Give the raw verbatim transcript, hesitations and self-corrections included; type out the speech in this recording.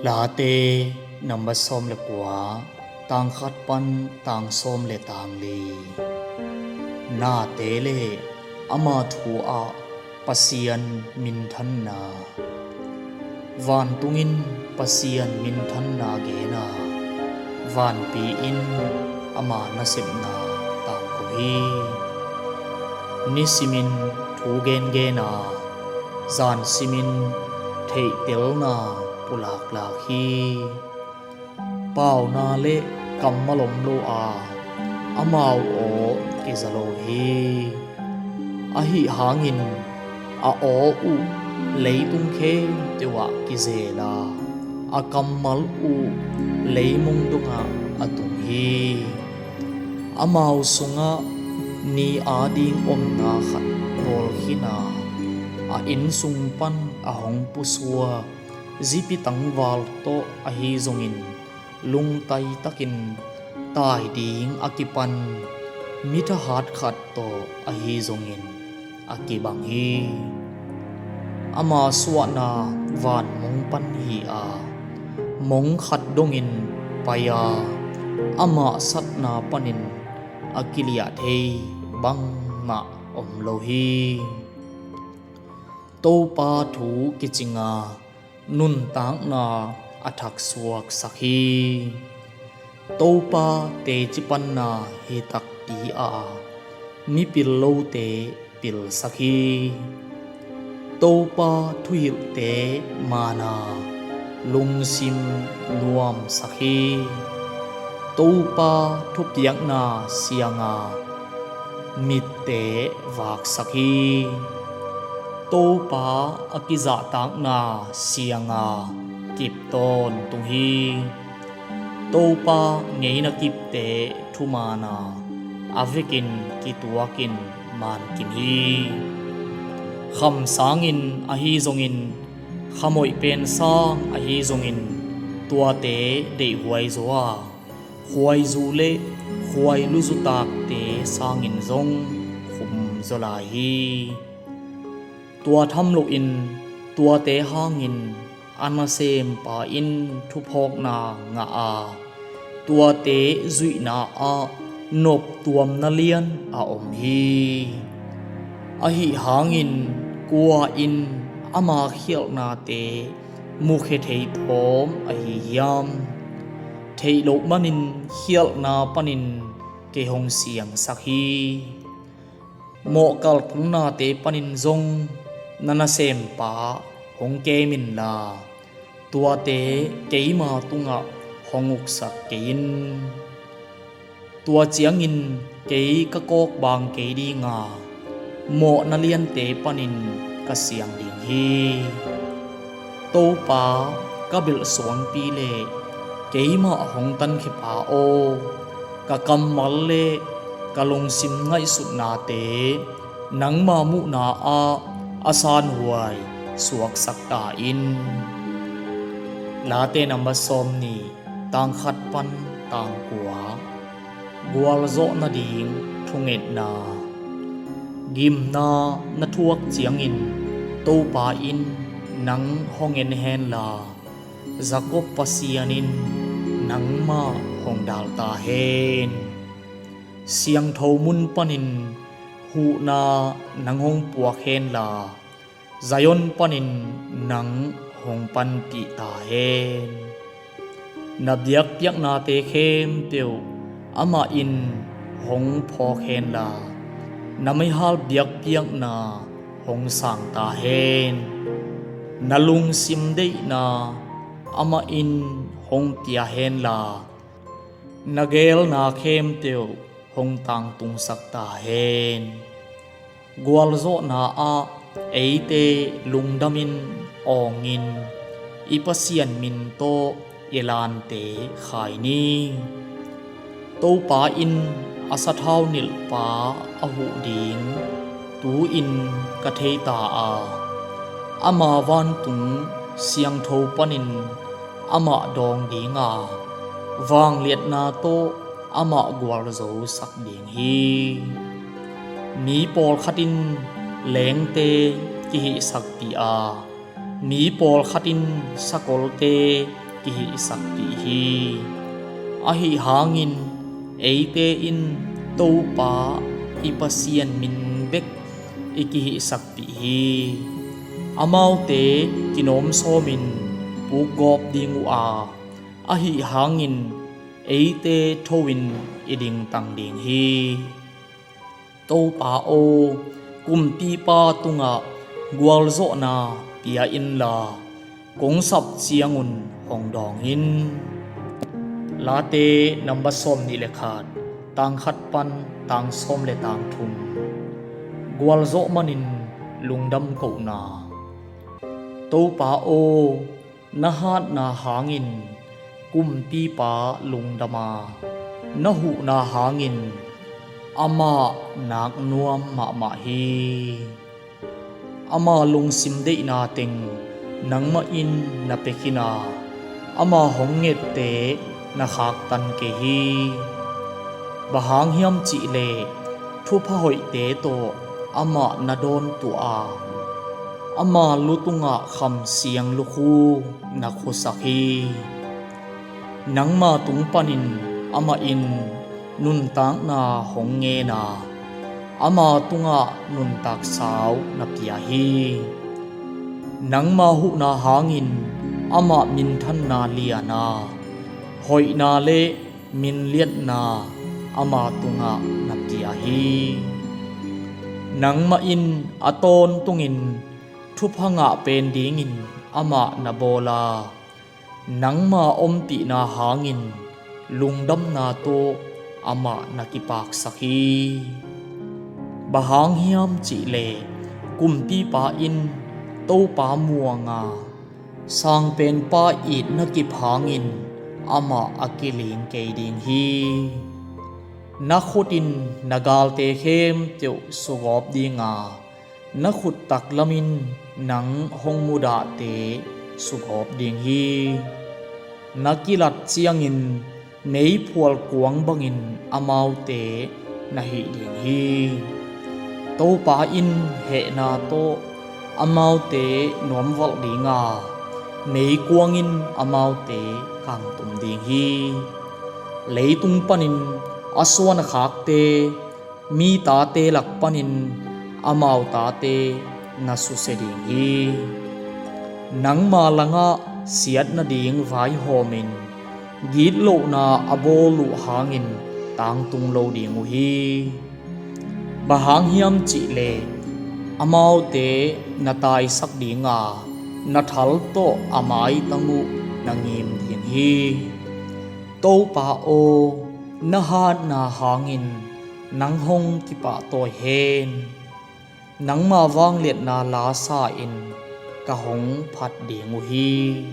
Late number sawm le kua, tang khat pan tang sawm le tang li. Nate le ama thu ah Pasian minthanna. Vantungin Pasian minthanna gena, vanpi in ama nasepna tangko hi. Nisimin thu gengena, zansimin theihtelna pulaklak hi. Pauna le kammal om lo a, amau aw kiza lo hi. Ahi hangin a aw uh leitung khempeuh ah kizela, a kammal uh leimong dongah a tung hi. Amau sungah ni ading omna khat bawlkhina, a innsung pan a hong pusuak zipi tangval tawh ahi zongin, lungtaitakin tai ding a kipan mi thahat khat tawh ahi zongin a kibang hi. Ama suahna van mong pan hi a, mong khat dongin pai a, ama satna panin a kiliah thei bangmah om lo hi. Topa thu kicinga, nuntakna a thaksuaksak hi. Topa teci panna hi takpi a, mipil lote pilsak hi. Topa thuhilhte mana lungsim nuamsak hi. Topa thupiakna sianga mitte vaksak hi. Topa a kizahtakna sianga kip tawntung hi. Topa ngeina kipte thumana a vekin kituakin mankim hi. Kham sangin ahi zongin, khamoih pen sang ahi zongin, tuate deihhuai zaw a, khuaizu le khuailuzu takte sangin zong khum zaw lai hi. Tua tham loin tuate hangin a nasempa in thuphawkna ngah a, tuate zuihna ah noptuamna lian a om hi. Ahi hangin kua in ama khialhnate mukhia thei thawm ahi hiam? Theih loh manin khialhna panin kei hong siangsak hi. Mawhkaltang nate panin zong na nasempa hong kem inla, tuate keima tungah hong uksak kei in. Tua ciangin kei ka kawkbang kei dinga, mawhna liante panin ka siang ding hi. Topa, ka belh suangpi le keimah hong tankhia pa aw, ka kammal le ka lungsim ngaihsutnate nangma muhna ah a sanhuai suaksak ta in. Late number sawm nih, tang khat pan tang kua. Gualzawh nading thungetna. Gimna na thuak ciangin Topa in nang hong en henla, Jakob Pasian in nangmah hong dal ta hen. Siangtho mun panin huhna nang hong puak henla, Zion panin nang hong panpih ta hen. Na biakpiaknate khempeuh amah in hong phawk henla, na meihal biakpiakna hong sang ta hen. Na lungsim deihna amah in hong pia henla, na geelna khempeuh hong tangtungsak ta hen. Gualzawhna ah eite lungdamin awngin i Pasian min tawh i lante khai ni. Topa in a sathau nilhpa a huh ding tu-in ka thei ta a, ama vantung siangtho panin amah dawng dinga, vangliatna tawh amah gualzosak ding hi. Mi pawlkhat in leengte kihihsakpih a, mi pawlkhat in sakolte kihihsakpih hi. Ahi hangin eite in Topa i Pasian min bek i kihihsakpih hi. Amaute kinawmsawmin pukgawp ding uh a, ahi hangin eite tho-in i dingtang ding hi. Topa aw, kumpipa tungah gualzawhna pia inla, kong sap ciangun hong dawng in. Late number sawm nih le khat, tang khat pan tang sawm le tang thum. Gualzawh manin lungdam kohna. Topa aw, na hatna hangin kumpipa lungdam a, na huhna hangin amah naknuam mahmah hi. Ama lungsim deihna teng nangmah in na pia khin a, ama hong ngette na khaktan kei hi. Bang hang hiam cihleh thupha hoihte tawh amah na dawntuah a, ama lu tungah kham siang lukhu na khusak hi. Nangma tung panin amah in nuntakna hong ngen a, ama tungah nuntak sau na pia hi. Nangma huhna hangin amah minthanna lian a, hoihna le minliatna ama tungah na pia hi. Nangmah in a tawntungin thupha ngah pen dingin amah na bawl a, nangma ompihna hangin lungdamna tawh amah na kipaksak hi. Bang hang hiam cihleh kumpipa in Topa muang a, sangpenpa itna kip hangin amah a kiling kei ding hi. Na khut in na galte khempeuh sugawp ding a, na khut taklam in nang hong mudahte sugawp ding hi. Na kilat ciangin meiphual kuang bangin amaute na hih ding hi. Topa in hehna tawh amaute nuamvalh ding a, meikuang in amaute kangtum ding hi. Leitung panin a suan a khakte, mi tate lak panin amau tate na susia ding hi. Nangma langah siat nading vaihawmin gitlohna a bawl uh hangin tangtung lo ding uh hi. Bang hang hiam cihleh amaute na taisak ding a, na thal tawh a maitang uh na ngim ding hi. Topa aw, na hatna hangin nang hong kipahtawi hen. Nangma vangliatna la sa-in ka hong phat ding uh hi.